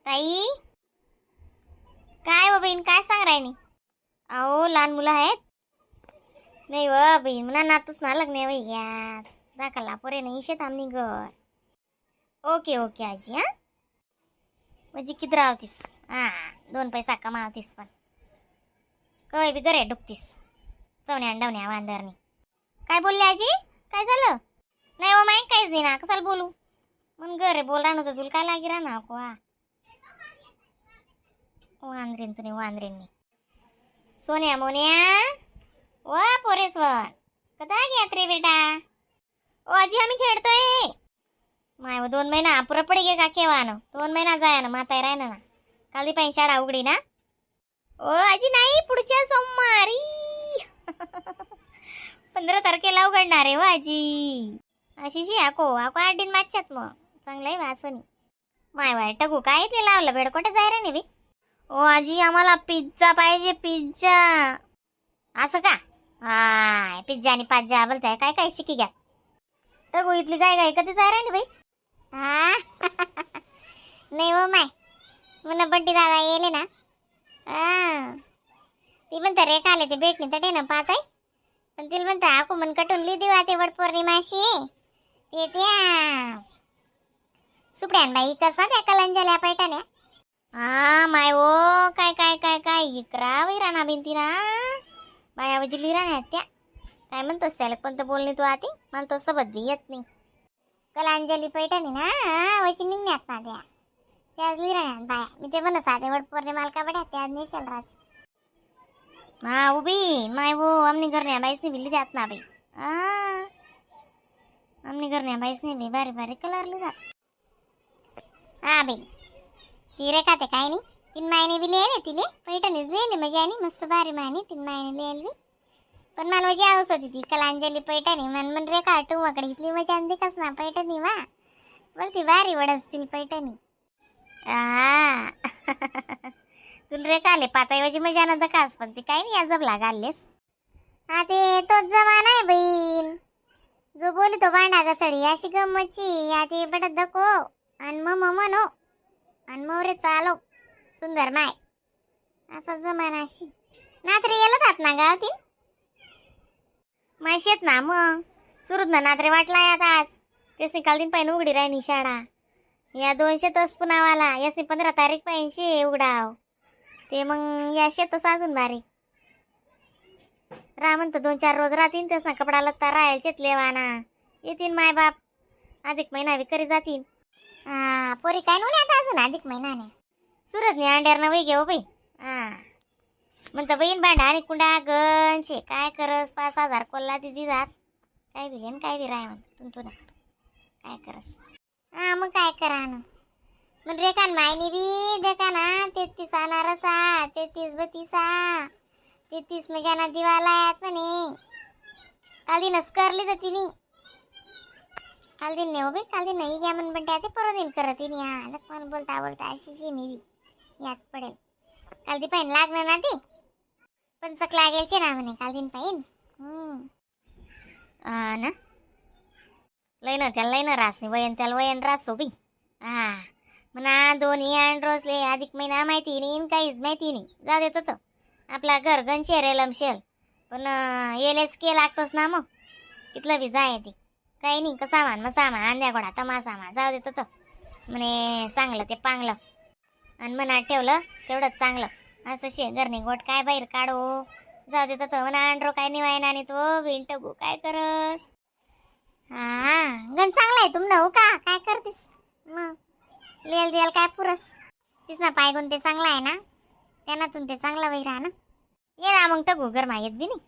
ताई, काय हो बहीण, काय सांग राहिनी? अहो, लहान मुलं आहेत. नाही व बहीण, म्हणा नातूच ना लग्न वय घ्या दाखला पोरे नाही शेत आमनी घर. ओके ओके आजी. हा, म्हणजे किती राहतीस? हा, दोन पैसा कमावतीस, पण कय बी घरे डुकतीस चवण्या डवण्या वांदरनी. काय बोलले आजी? काय झालं? नाही हो माई, काहीच नाही ना. कशाला बोलू? मग घरे बोल राहणं तर तुला काय लागी राहणार को? वांद्रेन तुम्ही वांद्रेंनी. सोन्या मोन्या वा पोरेस्वर, कदा घ्यात रे बेटा? ओ आजी, आम्ही खेळतोय. माय व, 2 महिना पुरं पडी गे का केव्हा? 2 महिना जाय ना माताय राय ना. काल पाहिजे शाळा उघडी ना. ओ आजी, नाही, पुढच्या सोमवारी 15 तारखेला उघडणार आहे हो आजी. अशी शी आको आको 8 दिन मागच्यात मग चांगलं आहे वासनी. माय वाय टकू, काय ते लावलं भेड? कुठे जाय रे बी? ओ आजी, आम्हाला पिझ्झा पाहिजे, पिझ्झा. असं का? हाय, पिझ्झा आणि पाझ्झा बोलताय. काय काय शिकी घ्या टकू. इथली काय काय कधी जाय रे बाई? हा, नाही हो माय, म्हणा बड्डी दादा येले ना. हा, ती म्हणता रेखा आले ते भेटणी तटे ना पाहताय, पण तिला म्हणता आकू मन कटून ली देवा ते वड पौर्णिमाशी ते त्या सुपड्यान बाई कसा त्या कलंजल्या पैठण्या. हा माय ओ, काय काय काय काय इकरा वैराना भिंती ना बाया वजिली राहण्यात त्या. काय म्हणतोस त्याला? कोणतं बोलणे तू आती? मला तो सबत बी येत नाही. कलांजली पैठणी ना वची निघण्यात ना त्या त्याच लिहिराण्यात बाया. मी ते म्हणत साधे वड पौर्णिमाला का बड्या त्याच नेशाल राहते. हा उभी माय वो, आमनी घरण्या बाईसनी बिल्ली जात ना बाई. हा, आमनी घरण्या बाईसनी बी भारी भारी कलर लिहितात. हा बाई, ती रेखा ते काय नाही, 3 महिने बी लिहिले तिले पैठणीच लिहिले म्हणजे आणि मस्त भारी माने 3 महिने लिहिले बी. पण मला म्हणजे हौस होती ती कलांजली पैठणी. मन मन रेखा टुमाकडे इथली मजा आणते कस ना पैठणी वा बोलती भारी वडसतील पैठणी. आ तुला रेखा आले पाताऐवजी मजा ना कास, पण ते काही नाही अजबला घाललेस. हा, ते तोच जमाना आहे बहीण. जो बोली तो भांडा घसडी अशी गंमतची. या ते बडत दको आणि मग म्हणो आणि मोरे चालो सुंदर माय, असा जमाना अशी. नात्रे येलं जात ना गावतीन माय शेत ना. मग सुरुत ना नात्रे वाटला आता आज तेच. काल दिन पाहिजे उघडी राहिनी शाळा. या 200 तस पुनावाला यासी 15 तारीख पाहिजे उघडाव ते. मग या शेतच अजून बारीक राह म्हणतो. दोन चार रोज राहतील तेच ना कपडा लत्ता राहायचेत लेवाना. येतील माय बाप, अधिक महिना बी करी जातील. हा पोरी, काय नव्हती आता अजून अधिक महिनाने सुरत नाही अंड्यार ना वै घेऊ बाई. हा म्हणतं बहीण, भांडा आणि कुंडा गंचे काय करस? 5,000 कोल्हा दिदी जात काय बी घेन काय बी राय म्हणतो तुमतू ना काय करस? हा, मग काय करा ना? मग रेखान मायनी बी देखा ना, 33 अनारसा, 33 बत्तीसा, 33 मजाना दिवाला आयात म्हणे. काल दिनच करली तर तिने काल दिन नाही हो बाई, काल दिन नाही घ्या म्हण. पण ते परवा दिन करत तिने. हा, पण बोलता बोलता अशीची मी बी यात पडेल. काल ती पाहिन लागणार ना ती पंचक लागेलचे ना म्हणे काल दिन पाहिन. हा ना, लय ना त्याला लय ना रास नाही वयन, त्याला वयन रासो बी. हा म्हणा, दोन्ही आण रोजले अधिक महिना माहिती नाही न काहीच माहिती नाही. जा देतो तो आपला घर गणशेर लमशेल, पण येलेच के लागतोस ना मग कितलं बी जाय ती. काही नाही का सामान मग सामान अंद्या गोडा तमा सामान जाऊ देतो तो म्हणे. चांगलं ते पांगलं आणि मनात ठेवलं तेवढंच चांगलं. असं शे घरनी गोट काय बाहेर काढो? जाऊ देतो तो म्हणा. अंड्रो काय निवाय आणि तो बिन टगू काय करस? हा, गण चांगलं आहे तुम हो का? काय करतीस मग? लिहिल द्याल काय पुरस तीच ना पाय ते चांगला आहे ना त्यांना ते चांगला वैर ना. ये ना मग टगू गरमा येत बी नाही.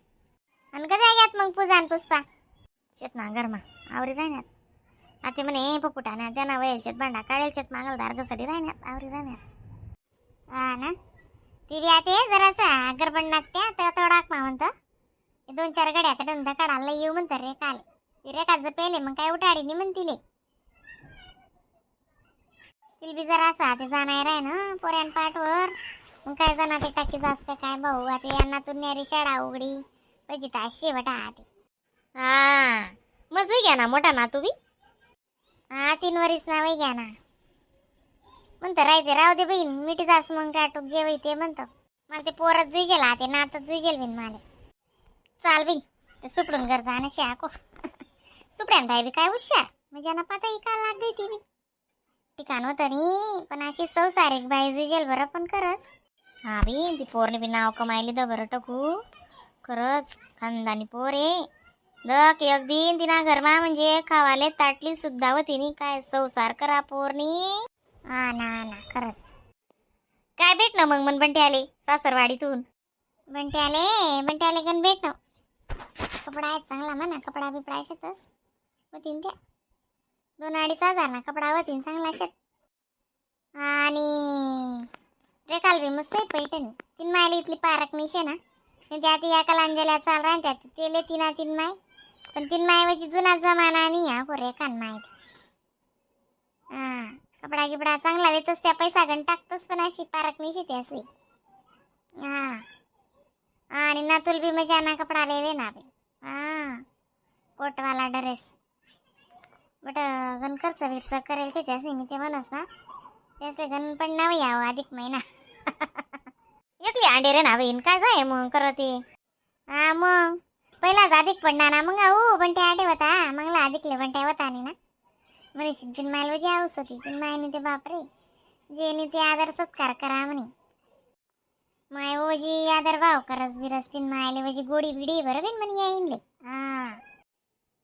आणि कधी घ्यात मग पूजा आणि पुष्पा शेत ना गरमा आवरी राहण्यात. आता म्हणे पपुटा ना त्यांना वयालच्यात भांडा काढायच्यात मागलदार घसडी राहण्यात आवरी राहण्यात. हा ना, ती बी आता जरासा गडबडनात त्या तर थोडा मा म्हणतं ते दोन चार गड्या आता धंदा काढायला येऊ म्हणतं रे. काल ती रेखाचं पेले मग काय उठाडी नाही म्हणतीले. तिला बी जरा असा ते जाणार आहे ना पोऱ्यान पाठवर. मग काय जाणार ते टाकी जास्त काय भाऊ. आता यांना तू न्यारी शाळा उघडी पाहिजे तर शेवट आधी. हा, मग घ्या ना मोठा ना तू बी. हा, 3 वरीस ना वय घ्या ना. म्हणतं राहते राहू दे बहीण, मिठी जास मग टाटूक जेवाय ते म्हणतं. मला ते पोरात जुजेल, ते नातात जुजेल बिन मला. चाल बिन, ते सुपडून घर जाणं शाको. सुपड्यान बाई बी काय हुशार, म्हणजे ना पाता का लाग गई ती बी ठिकाण होतं नी, पण अशी संसारिक बाई जुजेल बरं पण खरंच. हा बी, ती पोरने बी नाव कमायली the बरं टकू. खरंच खानदानी पोर आहे दक. एक दिन तिना घरमा म्हणजे खावाले ताटली सुद्धा होती नी. काय संसार करा पोरनी. हा ना ना, खरंच. काय भेट ना मग मन बंटे आले सासरवाडीतून? बंटे आले, बंटे आले गण भेट ना. कपडा आहे चांगला म्हणा, कपडा बिपडा शेतच होतीन त्या 2-2.5 हजार ना कपडा होतीन चांगला शेत. आणि रेखाल बी मस्त आहे पैठणी. तीन मायला इथली पारक निशे ना, आणि त्यात या कलांजल्या चाल राहत्या त्यात तेले तीना तीन माय. पण तीन मायवाची जुना जमाना नाही हा हो रेखान माय. हा कपडा गिपडा चांगला लेतच, त्या पैसा गण टाकतोस, पण अशी पारक निशे ते असली. हा, आणि नातुल बी मजा ना कपडा लेले ना बी. हा कोटवाला ड्रेस बट गण खर्च बिर्च करेल शे त्यासनी. मी ते म्हणस ना त्याचे गण पण नाव यावं अधिक महिना एकली अंडे रे ना बहीण, काय जाय मग करते. हा मग पहिलाच अधिक पडणार ना मग. अहो पण ते आठे होता मगला अधिकले पण ते होता नाही ना म्हणे. तीन मायल वजी हाऊस होती तीन मायने ते. बापरे, जेने ते आदर सत्कार करा म्हणे. माय ओजी आदर भाव करस बिरस तीन मायले वजी गोडी बिडी बरं बिन म्हणे येईन. हा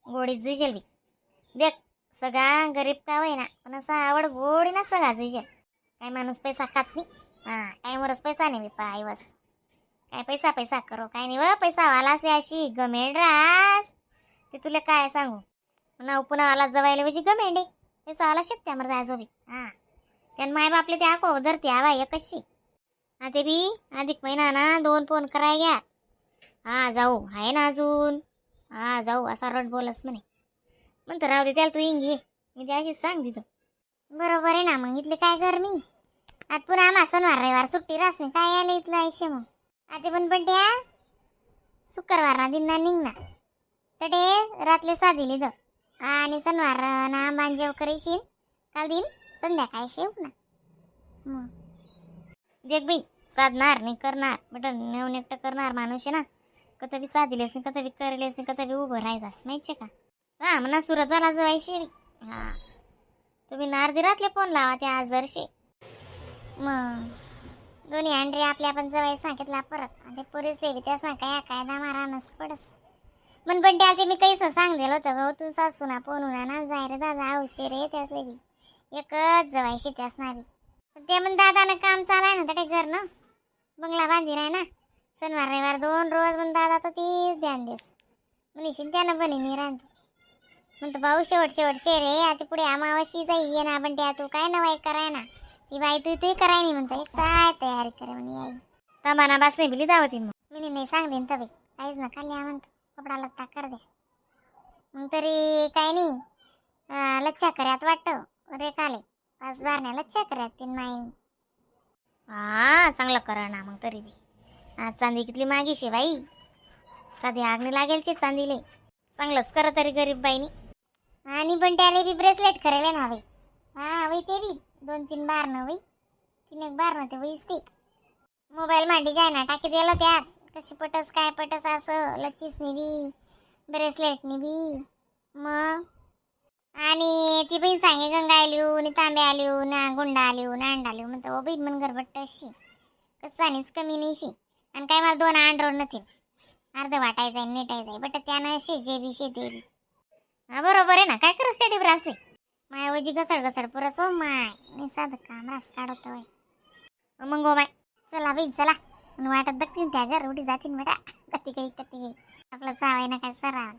गोडी जुजेल बी. देख, सगळा गरीब का होईना पण असा आवड गोडी ना सगळा जुजेल. काय माणूस पैसा खात नाही. हा टाइमवरच पैसा नाही बी पायवस. काय पैसा पैसा करो काय नाही व. पैसा वाला असे अशी गमेड रास ते तुला काय सांगू ना. पुन्हा आला जवायला म्हणजे गमेंडे पैसा आला शेत त्यावर जायचो बी. हा त्यान माय बापले त्या को धरते आवा एकशी. हा ते बी अधिक महिना ना दोन फोन कराय घ्या. हा जाऊ आहे ना अजून, हा जाऊ असा रट बोलस म्हणे. म्हणतं राहू दे त्याला, तू इंगी मी त्याशीच सांग तिथं. बरोबर आहे ना मग. इथले काय गरमी आता पुन्हा आम्हा शनिवार रविवार सुट्टी राहत नाही. काय आलं इथलं आयुष्य मग. आता पण पण त्या शुक्रवार ना दिन ना निघ ना तडे रातले साधिली the आणि शनिवार ना आंबान जेव करीशील काल दिन संध्याकाळी शेव ना मग. देख बाई, साधणार नाही करणार बट नेऊन एकटं करणार माणूस आहे ना. कथं बी साधिलेस नाही, कथं बी करलेस नाही, कथं बी उभं राहायचं माहिती का. हा म्हणा सुरत झाला जवायशी. हा तुम्ही नारदी रातले फोन लावा त्या आजरशी. मग दोन्ही अंडरे आपल्या आपण जवळ सांगितला परत. आणि ते पोरीस बी त्यास ना काय काय दामा रानस पडस मन. पण त्या ते मी काहीच सांग दिलं होतं भाऊ तू सासू ना फोन ना जाय रे दादा औषे रे. त्यासले बी एकच जवायशी त्यास ना बी. ते म्हण दादानं काम चालाय ना ते घर ना बंगला बांधी राय ना. शनिवार रविवार दोन रोज म्हण दादा तर तीच ध्यान देस म्हणशील त्यानं बनी नाही राहतो. म्हणतो भाऊ शेवट शेवट शे रे. आता पुढे अमावाशी जाई ये ना. पण त्या तू काय नवाई कराय ना ती बाई तू तू कराय नाही. म्हणतो एक काय तयारी करे म्हणे आई तांबा ना बास नाही बिली दावती मग. मी नाही सांग देईन तबे काहीच नका लिहा म्हणतो कपडा लत्ता कर दे मग तरी काय नाही. लच्छा कर्यात वाटतं रे काले पाच बारण्या लच्छा कर्यात तीन माईन. हा चांगलं करा ना मग तरी बी. हा चांदी कितली मागीशी बाई, साधी आगणी लागेलची चांदीले. चांगलंच करा तरी गरीब बाईनी. आणि पण त्याला बी ब्रेसलेट करेल ना बाई. हा वै ते बी दोन तीन बार ना वै, तीन एक बार ना ते वैच ते मोबाईल मांडी जाय ना टाकी दिलं त्यात कशी पटस काय पटस असं लच्चीस नी बी ब्रेसलेट नी बी मग. आणि ती बहीण सांगे गंगा आली नि तांबे आली ना गुंडा आली ना अंडा आली. म्हणतो ओ बहीण मन गरबट्ट अशी कसं कमी नाही शी. आणि काय मला दोन अंडरोड नतील अर्ध वाटायचं नेटायचं बट त्यानं शे जे बी शे ते बी. हा बरोबर आहे ना. काय करस त्या डिब्रासले माय वजी घसड घसड पुरस हो माय नाही साधं काम रास काढत होय मग. हो माय चला बाई चला. आणि वाटत बघतील त्या घर उठी जातील बेटा कती काही कती काही आपलं चावाय ना काय सराव.